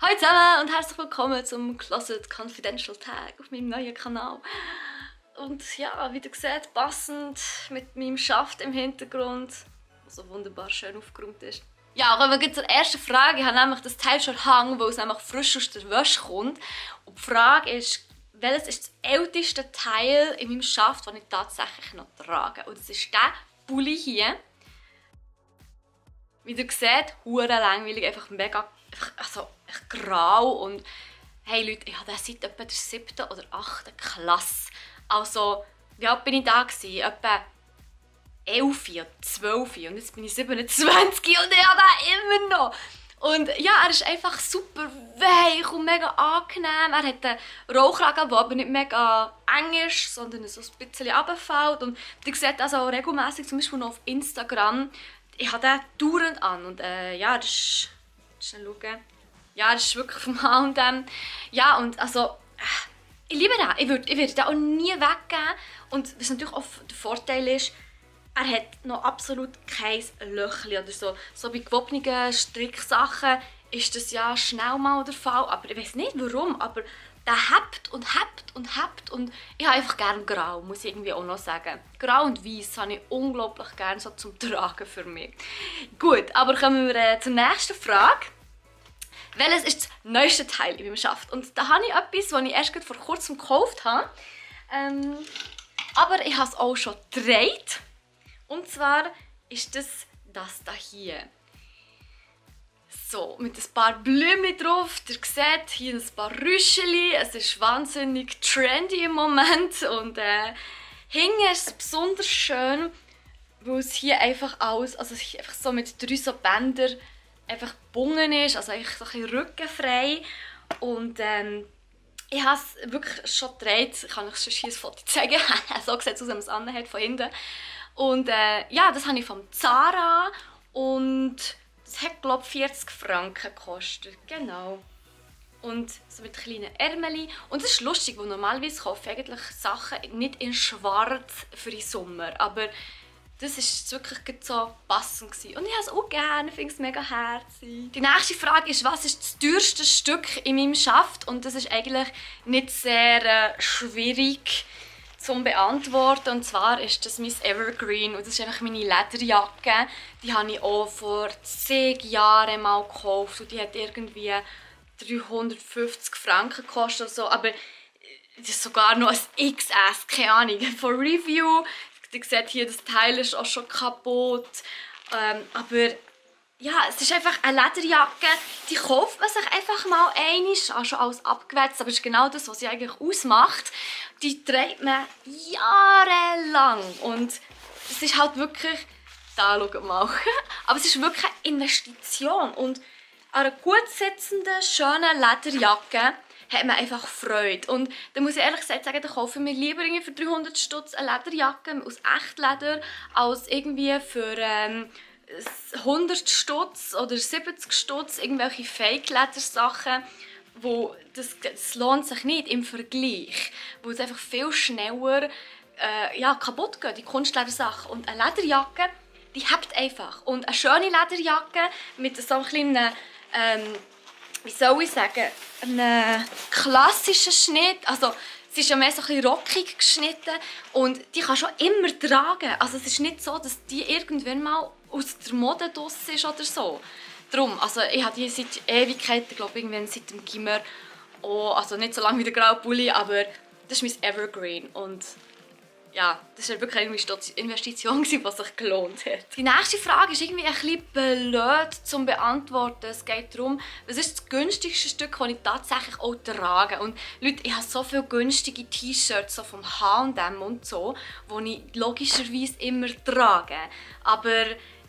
Hallo zusammen und herzlich willkommen zum Closet Confidential Tag auf meinem neuen Kanal. Und ja, wie ihr seht, passend mit meinem Schaft im Hintergrund, der so wunderbar schön aufgeräumt ist. Ja, kommen wir zur ersten Frage. Ich habe nämlich das Teil schon hängen, weil es nämlich frisch aus der Wäsche kommt. Und die Frage ist, welches ist das älteste Teil in meinem Schaft, das ich tatsächlich noch trage? Und das ist dieser Pulli hier. Wie ihr seht, hure langweilig, einfach mega echt grau. Und hey Leute, ich habe den seit etwa der 7. oder 8. Klasse. Also, wie alt bin ich da gewesen? Etwa 11 oder 12 und jetzt bin ich 27 und ich habe den immer noch. Und ja, er ist einfach super weich und mega angenehm. Er hat einen Rollkragen, der aber nicht mega eng ist, sondern so ein bisschen runterfällt. Und ihr seht das auch regelmässig, zum Beispiel noch auf Instagram. Ich habe den dauernd an und ja, das ist... Schnell schauen. Ja, das ist wirklich vom H&M. Ja, und also... ich liebe den. Ich würde den auch nie weggeben. Und was natürlich auch der Vorteil ist, er hat noch absolut kein Löchchen oder so. So bei gewobenen Stricksachen ist das ja schnell mal der Fall. Aber ich weiß nicht warum, aber der hebt und hebt und hebt. Und ich habe einfach gerne grau, muss ich irgendwie auch noch sagen. Grau und weiß habe ich unglaublich gerne so zum Tragen für mich. Gut, aber kommen wir zur nächsten Frage. Welches ist das neueste Teil in meinem Schaft? Und da habe ich etwas, das ich erst vor kurzem gekauft habe. Aber ich habe es auch schon gedreht. Und zwar ist das hier. So, mit ein paar Blümchen drauf. Ihr seht hier ein paar Rüscheli. Es ist wahnsinnig trendy im Moment. Und hinten ist es besonders schön, weil es hier einfach alles, also es einfach so mit 3 so Bändern einfach gebunden ist. Also eigentlich so ein bisschen rückenfrei. Und ich habe es wirklich schon gedreht. Ich kann euch schon hier ein Foto zeigen. So sieht es aus, wenn man es anhat von hinten. Und ja, das habe ich vom Zara und das hat, glaube ich, 40 Franken gekostet. Genau. Und so mit kleinen Ärmeln. Und das ist lustig, weil normalerweise kaufe ich eigentlich Sachen nicht in schwarz für den Sommer. Aber das war wirklich so passend gewesen. Und ich habe es auch gerne, ich finde es mega herzig. Die nächste Frage ist, was ist das teuerste Stück in meinem Schaft? Und das ist eigentlich nicht sehr schwierig zum beantworten. Und zwar ist das mein Evergreen und das ist einfach meine Lederjacke. Die habe ich auch vor 10 Jahren mal gekauft und die hat irgendwie 350 Franken gekostet oder so. Aber das ist sogar noch ein XS, keine Ahnung, von Review. Ihr seht hier, das Teil ist auch schon kaputt. Aber ja, es ist einfach eine Lederjacke, die kauft man sich einfach mal einmal, auch schon alles abgewetzt, aber es ist genau das, was sie eigentlich ausmacht. Die trägt man jahrelang und es ist halt wirklich, da schaut mal, aber es ist wirklich eine Investition und an einer gut sitzenden, schönen Lederjacke hat man einfach Freude. Und da muss ich ehrlich gesagt sagen, da kaufe ich mir lieber für 300 Stutz eine Lederjacke aus Echtleder als irgendwie für 100 Stutz oder 70 Stutz irgendwelche Fake-Leder-Sachen, wo das lohnt sich nicht im Vergleich, wo es einfach viel schneller ja, kaputt geht, die Kunstledersachen. Und eine Lederjacke, die hebt einfach. Und eine schöne Lederjacke mit so einem kleinen, wie soll ich sagen, einem klassischen Schnitt, also sie ist ja mehr so ein bisschen rockig geschnitten und die kann schon immer tragen. Also es ist nicht so, dass die irgendwann mal aus der Mode draussen ist oder so. Darum, also ich habe die seit Ewigkeiten, glaube ich, irgendwann seit dem Gimmer. Oh, also nicht so lange wie der graue Pulli, aber das ist mein Evergreen. Und ja, das war wirklich eine Investition, die sich gelohnt hat. Die nächste Frage ist irgendwie ein bisschen blöd zum Beantworten. Es geht darum, was ist das günstigste Stück, das ich tatsächlich auch trage. Und Leute, ich habe so viele günstige T-Shirts so vom H&M und so, die ich logischerweise immer trage. Aber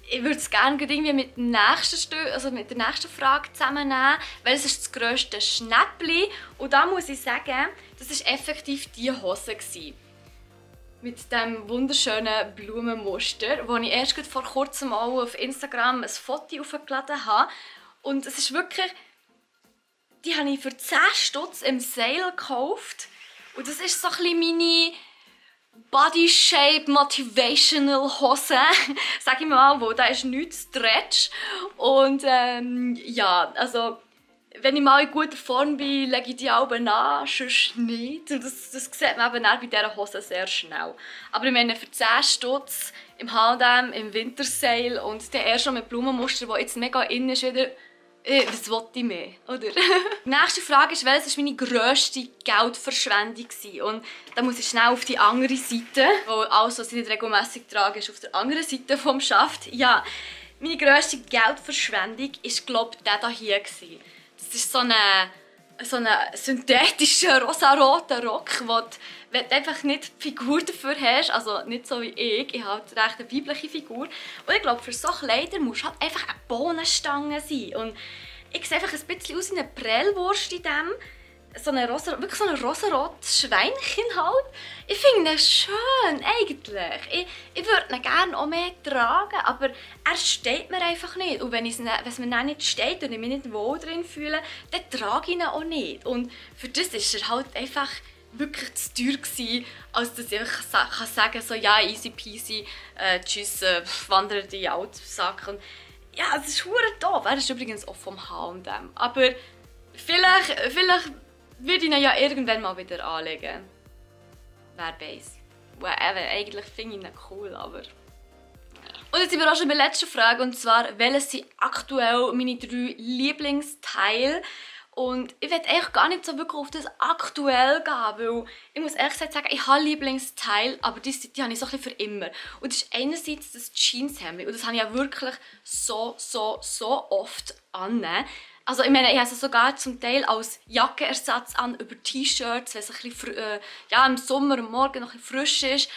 ich würde es gerne irgendwie mit dem nächsten Stück, also mit der nächsten Frage zusammennehmen, weil es ist das grösste Schnäppchen. Und da muss ich sagen, das war effektiv die Hose gewesen. Mit diesem wunderschönen Blumenmuster, wo ich erst vor kurzem auch auf Instagram ein Foto aufgeladen habe. Und es ist wirklich, die habe ich für 10 Stutz im Sale gekauft. Und das ist so ein bisschen meine Body Shape Motivational Hose, sage ich mal, wo da ist nichts Stretch. Und ja, also wenn ich mal in guter Form bin, lege ich die Alben an, sonst nicht. Und das sieht man eben auch bei dieser Hose sehr schnell. Aber ich meine, für 10 Stutz im H&M, im Wintersale und der erst noch mit Blumenmuster, der jetzt mega in ist, wieder... Was wollte ich mehr, oder? Die nächste Frage ist, welches war meine grösste Geldverschwendung? Und da muss ich schnell auf die andere Seite, weil alles, was ich nicht regelmässig trage, ist auf der anderen Seite vom Schaft. Ja, meine grösste Geldverschwendung war, glaube ich, der hier. Das ist so ein synthetischer, rosaroter Rock, wo du einfach nicht die Figur dafür hast, also nicht so wie ich habe recht eine weibliche Figur. Und ich glaube, für solche Kleider muss halt einfach eine Bohnenstange sein. Und ich sehe einfach ein bisschen aus wie eine Prellwurst in dem. Wirklich so ein rosarotes Schweinchen halt. Ich finde ihn schön, eigentlich. Ich würde ihn gerne auch mehr tragen, aber er steht mir einfach nicht. Und wenn es mir dann nicht steht und ich mich nicht wohl drin fühle, dann trage ich ihn auch nicht. Und für das war er halt einfach wirklich zu teuer gewesen, als dass ich einfach sagen kann, so, ja, easy peasy, tschüss, wandere die Altsack. Und ja, es ist verdammt doof. Er ist übrigens auch vom H&M. Aber vielleicht würde ich ihn ja irgendwann mal wieder anlegen. Wer weiß. Eigentlich finde ich ihn cool, aber... Und jetzt sind wir auch schon bei der letzten Frage, und zwar, welches sind aktuell meine 3 Lieblingsteile? Und ich will eigentlich gar nicht so wirklich auf das aktuell gehen, weil ich muss ehrlich gesagt sagen, ich habe Lieblingsteile, aber die habe ich so ein bisschen für immer. Und das ist einerseits das Jeanshemd, und das habe ich ja wirklich so oft an. Also ich meine, ich habe es sogar zum Teil als Jackenersatz an, über T-Shirts, wenn es ein bisschen, im Sommer am Morgen noch ein bisschen frisch ist.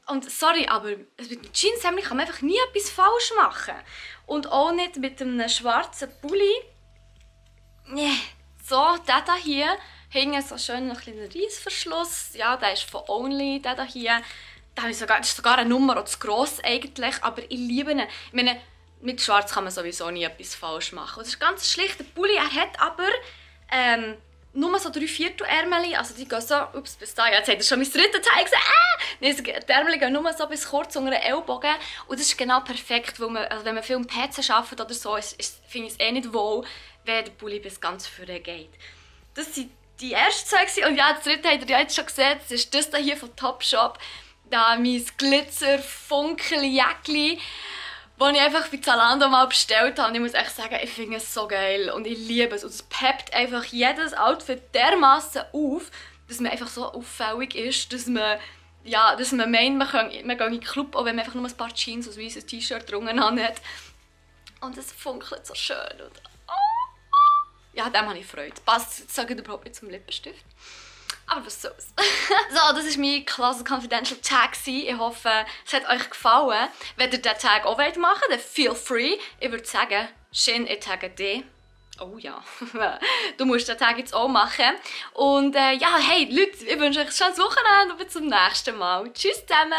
Und sorry, aber mit dem Jeanshemd kann man einfach nie etwas falsch machen. Und auch nicht mit einem schwarzen Pulli. Nee. So, der hier, hinten so schön noch ein kleiner Reissverschluss. Ja, der ist von Only, der hier. Das ist sogar eine Nummer zu gross eigentlich, aber ich liebe ihn. Ich meine, mit Schwarz kann man sowieso nie etwas falsch machen. Das ist ein ganz schlichter Pulli. Er hat aber nur so 3/4 Ärmel. Also die gehen so, ups, bis da. Jetzt hat er schon mein drittes Teil gesehen. Nein, die Ärmel gehen nur so bis kurz unter den Ellbogen. Und das ist genau perfekt, weil wenn man viel am PC arbeitet oder so, finde ich es eh nicht wohl, wenn der Pulli bis ganz vorne geht. Das sind die ersten 2 und ja, das dritte habt ihr ja jetzt schon gesehen. Das ist das hier von Topshop. Da mein Glitzer-Funkel-Jäckli, das ich einfach bei Zalando mal bestellt habe. Und ich muss echt sagen, ich finde es so geil und ich liebe es. Und es peppt einfach jedes Outfit dermassen auf, dass man einfach so auffällig ist, dass man meint, man geht in den Club, auch wenn man einfach nur ein paar Jeans und ein weißes T-Shirt drunter hat. Und es funkelt so schön. Und ja, dem habe ich Freude. Passt, jetzt sage ich überhaupt nicht zum Lippenstift. Aber was soll's. So, das war mein Closet Confidential Tag. Ich hoffe, es hat euch gefallen. Wenn ihr diesen Tag auch machen wollt, dann feel free. Ich würde sagen, schön, ich tage dich. Oh ja, du musst den Tag jetzt auch machen. Und ja, hey Leute, ich wünsche euch ein schönes Wochenende und bis zum nächsten Mal. Tschüss zusammen!